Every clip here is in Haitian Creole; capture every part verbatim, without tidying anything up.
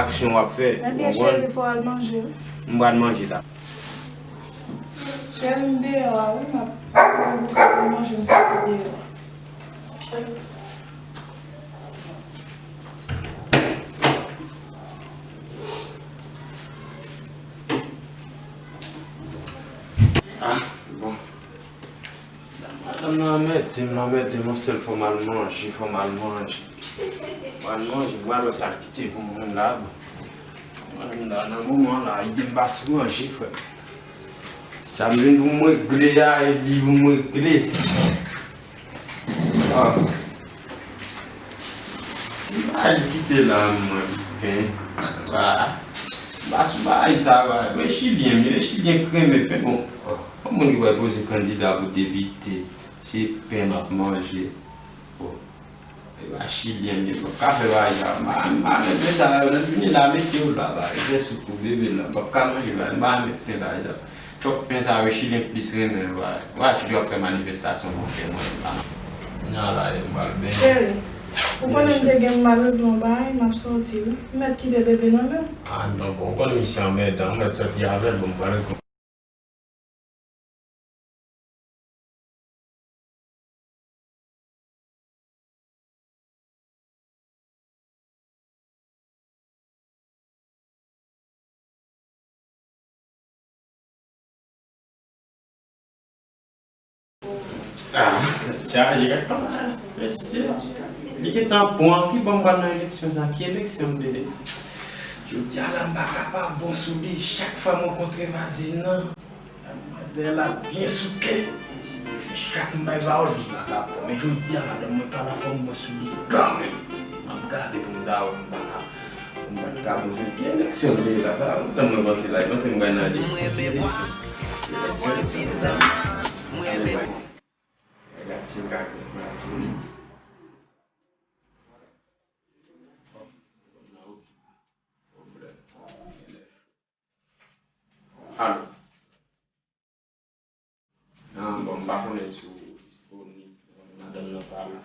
Aksyon w ap fè, ou konprann? Ebyen, cheri, fò w al manje, wi. M pral manje la. Cheri, m deyò a, wi, m ap, m ap manje, m soti deyò a. Ah, bon. Madanm nan anmède m, anmède m, yon sèl fò m al manje, fò m al manje. M al manje, m al wè sa l kite pou mwen la, bon. Mwen menm la, nan moman la, ide m pa sou manje, frè m. Sa m vin pou m regle a, e li pou m regle. Ah. M pa al kite la, mwen, pen. Ah. M pa sou bagay sa, bagay. Mwen chilyen, mwen chilyen kreme pen. Bon, yon moun ki pral poze kandida pou depite, se pen m ap manje. Bon. E pa chilyen, m pa ka fè bagay sa. M pa, m pa renmen pen sa. Lè m vini la, mete yo la, bagay. Jès ou pou bebe la. M pa ka manje bagay. M pa renmen pen bagay sa. Chòk pen sa yo, chilyen plis renmen yo, bagay. Wa, chilyen ap fè manifestasyon pou pen mwen la. Nan la, m pral benyen. Cheri, ou konnen m te gen mal regle yon bagay, m ap soti, wi. M mèt kite bebe nan men w. Ah, non, bon, ou konnen misye anmèdan, m mèt soti avè l, bon, m pral regle. Ah, chaje kaka. Mesye, li gentan pran ki ban m pral nan eleksyon sa. Ki eleksyon m te ye? Jodi a la, m pa kapab bon sou li. Chak fwa m rankontre vazin nan, madanm la byen souke. Chak m bay pawòl, li pa ka pran. Men jodi a, madanm mwen pa la fò m bon sou li kanmenm. M ap gade pou m ta wè m pa ka, pou m pa ka bon sou li. Ki eleksyon m te ye la? Sa madanm mwen panse la? Li panse m pral nan eleksyon. Ki eleksyon? Ki eleksyon? Gad se kaka, vazin. Alo. Ah, bon, m pa konnen si w disponib. Madanm nan pa la.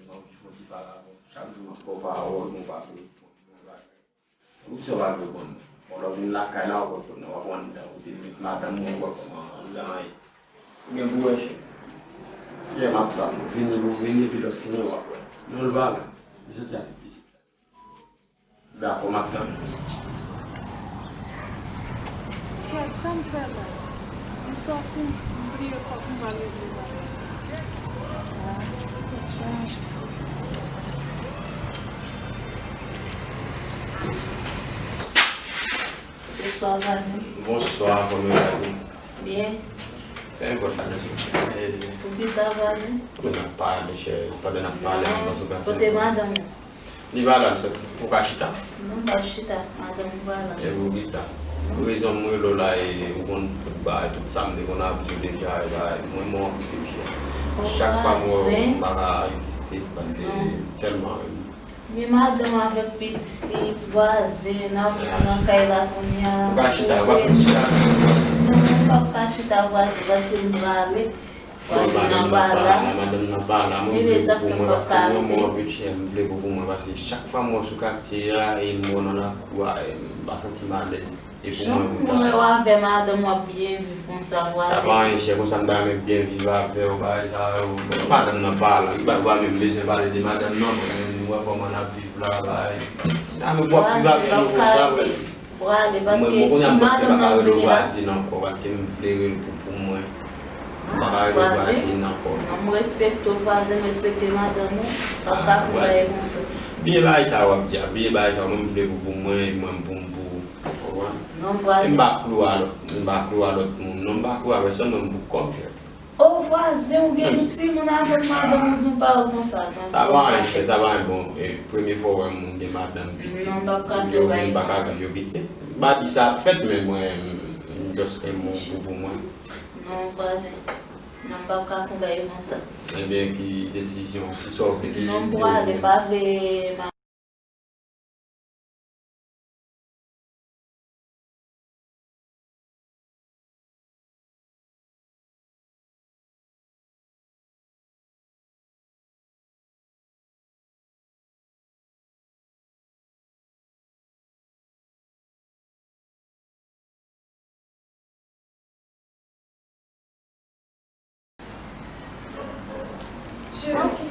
M anvi fè yon ti pale avè w. Chak jou m ap ba w pawòl, men w pa vle reponn mwen. Poukisa w pa vle reponn mwen? Bon, lè w vin lakay la, w ap reponn mwen. W ap wè sa, ou te met madanm mwen, w ap wè kòman l jan ye. Ou gen pou wè, chè. Yè m ap tann ou. Vini, vini, epi lè w fini, w ap wè. Non, l pa la. Li soti avèk pitit. Dakò, m ap tann ou. Kèt, sa m fè la? M sòti, m bliye kòb m pral regle bagay. Ah, kèt chaje. Bonswa, vwazen. Bonswa, kòman vwazen? Byen. Fè yon pòt la, mèsi. Poukisa, vwazen? Mwen ap pale, chè. Pandan n ap pale, mwen panse w ka fè. Kote madanm ou? Li pa la, l soti. Ou ka chita? Non, m p ap chita. Madanm ou pa la. E poukisa? Rezon m rele w la, e ou konn tout bagay, tout sa m te konn ap di w deja, e bagay. Mwen, mwen anpil deja. Chak fwa m wè w, m pa ka egziste, paske tèlman. Gen madanm avèk pitit, vwazen, n ap nan kay la kounye a. Ou ka chita, ou pa fè chita. Non, m p ap ka chita vwazen, paske m prale. Vwazen nan pa la. Madanm nan pa la, mwen vle pou mwen, paske mwen, mwen anpil chè, m vle pou mwen, paske chak fwa m wè w sou katye a, e m wè w nan lakou a, e m pa santi m alèz. E pou mwen, pou ta. Jan m wè w avè madanm w ap byen viv konsa, vwazen. Sa pa anyen, chè, konsa m ta renmen byen viv avè w, bagay sa yo. Bon, madanm nan pa la, m pa, pa menm bezwen pale de madanm nan, bon, nou wè kòman n ap viv la, bagay. M ta renmen w ap viv avè nou konsa, vre. Prale, paske si madanm nan vini la. Mwen, mwen konnen m pa ka rele w vwazin ankò, paske m vle rele pou, pou mwen. M pa ka rele w vwazin ankò. Non, m respekte w, vwazen, m respekte madanm ou, m p ap ka fè bagay konsa. Bliye bagay sa w ap di a, bliye bagay sa, mwen m vle pou, pou mwen, e mwen m pou m pou ou. Konprann? Non, vwazen. E m pa klou a lòt, m pa klou a lòt moun. Non, m pa klou a pèsòn, mwen m pou kò m, chè. O, vwazen, ou gen yon timoun avèk madanm ou, di yon pawòl konsa. Non, sa pa anyen, chè, sa pa anyen. Bon, e, premye fwa w wè moun gen madanm, pitit. Non, m p ap ka fè bagay konsa. Yo vin, m pa ka viv, yo kite. M pa di sa ap fèt, men mwen, m just renmen w pou, pou mwen. Non, vwazen. Non, m p ap ka fè bagay konsa. Ebyen, ki desizyon, ki sa w vle, ki ide w vle? Non, m prale, m pa vle.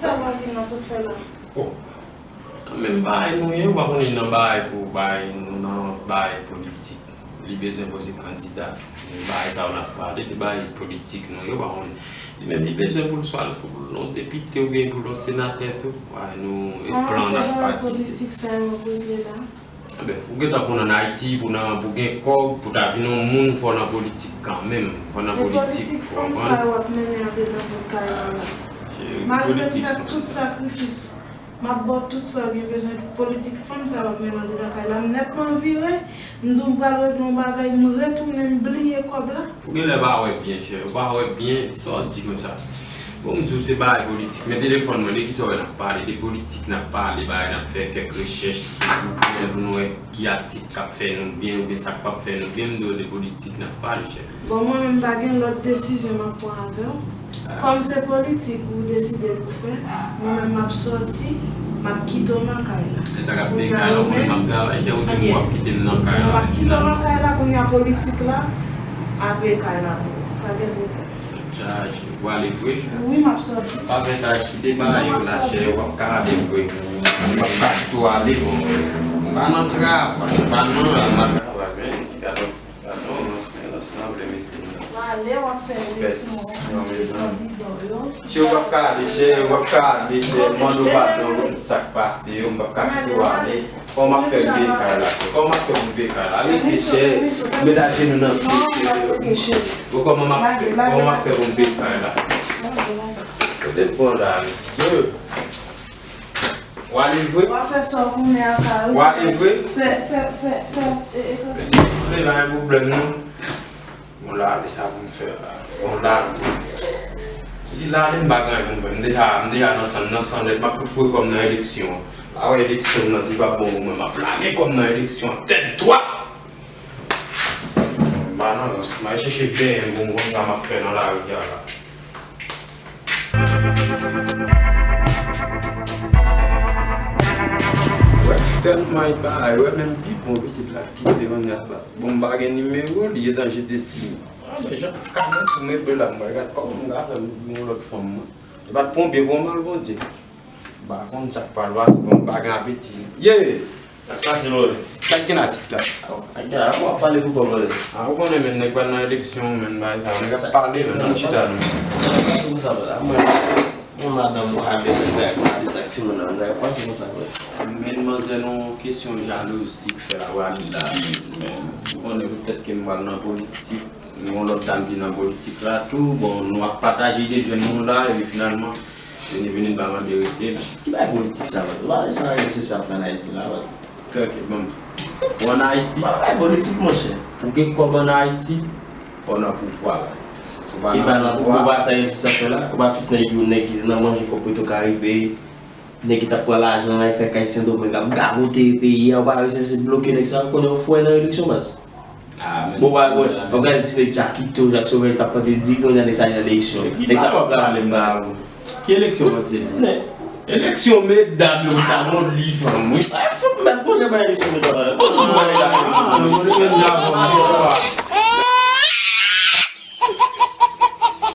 Sa vwazin nan sot fè la? Oh, nan menm bagay nou ye, ou pa konnen nan bagay pou bagay, nou nan bagay politik. Li bezwen poze kandida. Men bagay sa yo n ap pale, de bagay politik nou ye, ou pa konnen. Li menm li bezwen pou l swa l pou l yon depite oubyen pou l yon senatè tou. Bagay nou e plan n ap patisipe. Politik sa yo regle la. Enben, ou gentan konn ann Ayiti, pou nan, pou gen kòb, pou ta vin yon moun, fò nan politik kanmenm. Fò nan politik, ou konprann? Men politik fanm sa yo ap mennen andedan bout kay la la. Malgre m fè tout sakrifis, m ap ba w tout sa w gen bezwen, politik fanm sa yo ap mennen andedan kay la. M nètman vire, m di w m pral regle yon bagay, m retounen, m bliye kòb la. Ou genlè pa wè byen, chè. Ou pa wè byen, sa w ap di konsa? Bon, m di w se bagay politik. Men telefòn mwen, de kisa w wè n ap pale? De politik n ap pale, bagay n ap fè kèk rechèch sou Google pou nou wè ki atik k ap fè nou byen oubyen sa k p ap fè nou byen. M di w de politik n ap pale, chè. Bon, mwen menm, m pa gen lòt desizyon m ap pran avè w. Kòm se politik ou deside pou fè, mwen menm m ap sòti, m ap kite w nan kay la. E sa k ap peye kay la, ou konnen m ap travay, chè, ou di m w ap kite m nan kay la. M ap kite w nan kay la, kounye a politik la, apre kay la pou ou. Pa gen pwoblèm. Chaje, ou ale vre, chè? Wi, m ap sòti. Pa fè sa, kite bagay yo la, chè, w ap ka ale vre. M ap ka kite w ale, bon. M pa nan travay, m pa nan, m ap travay, men, gade. Gade yon rans, men rans lan vle mete m nan. Wale, w ap fè eleksyon, w ap mete kandida w yo. Chè, w ap ka ale, chè, w ap ka ale, chè, mande w padon pou tout sa k pase yo, m p ap ka kite w ale. Kòman w ap fè m peye kay la, chè? Kòman w ap fè m peye kay la? Arete, chè, met ajenou nan pye, chè. Bon, kòman m ap fè? Kòman w ap fè pou m peye kay la? Kote m pran la, mesye? W ale vre? W a fè sa w konnen a kay ou. W ale vre? Fè, fè, fè, fè, e, e, fè. Men, men, pa gen pwoblèm, non. Bon, la, men sa pou m fè la. Bon, la, si l ale, m pa gen anyen pou m fè. M deja, m deja nan san, nan san nèt. M ap fout foure kòm nan eleksyon. Pa wè eleksyon nan, si pa bon pou mwen, m ap lage kòm nan eleksyon an tèt dwat. M pa nan rans. M al chèche benyen m pou m konn sa m ap fè nan lari a la. Wè, tèlman e bagay, wè, menm pi bon, pitit la kite kounye a la. Bon, m pa gen nimewo li, etan jete sim. A, men jan ka nan tou mete la, mwen, gad kòman m ka fè m yon lòt fanm, mwen. E pa t pran byen pou mal, Bondye. M pa konn sa k pral pase, bon, m pa gen apeti. Ye! Sa k pase, Lòlè? Sa k gen atis la? Aw, ak gen la, w ap pale pou kòb, Lòlè. A, ou konnen, men, nèg pral nan eleksyon, men, bagay sa, nèg ap pale, men, nou chita, nou. Sa k pase konsa, Lòlè? Mwen, mwen madanm mwen avè nèg la, pale sa k timoun nan, nèg ap pase konsa, Lòlè. Men, manzè, nan yon kesyon jalouzi k fè la, w ale la, men, men, ou konnen poutèt ke m pral nan politik, yon lòt dam ki nan politik la tou, bon, nou ap pataje ide jèn nou la, epi finalman, vini, vini, pa mande rete la. Ki bagay politik sa, baz? Ou pa wè sa Alexis ap fè ann Ayiti la, baz? Kèk, bon. Ou ann Ayiti? Pa bagay politik, monchè. Pou gen kòb ann Ayiti, fò w nan pouvwa, baz. Si w pa nan pouvwa. Ou pa sa Alexis ap fè la? Ou pa tout nèg yo, nèg ki nan manje kòb Petro Caribe, nèg ki t ap pran lajan an, fè kay Sendomeng, ap gagote peyi a, ou pa wè se, se bloke nèg sa, ou konnen yo fou nan eleksyon, baz. Ah, men bon, w ap gade ti nèg Jakito, Jak Sovèl t ap tande di, kounye a nèg sa nan eleksyon. Nèg sa p ap pase m la. Ki eleksyon w panse li? Eleksyon medam yo, ta gon li fanm, wi. Ay, fout mèt, bon, se pa eleksyon medam la. Bon, se pa eleksyon medam la.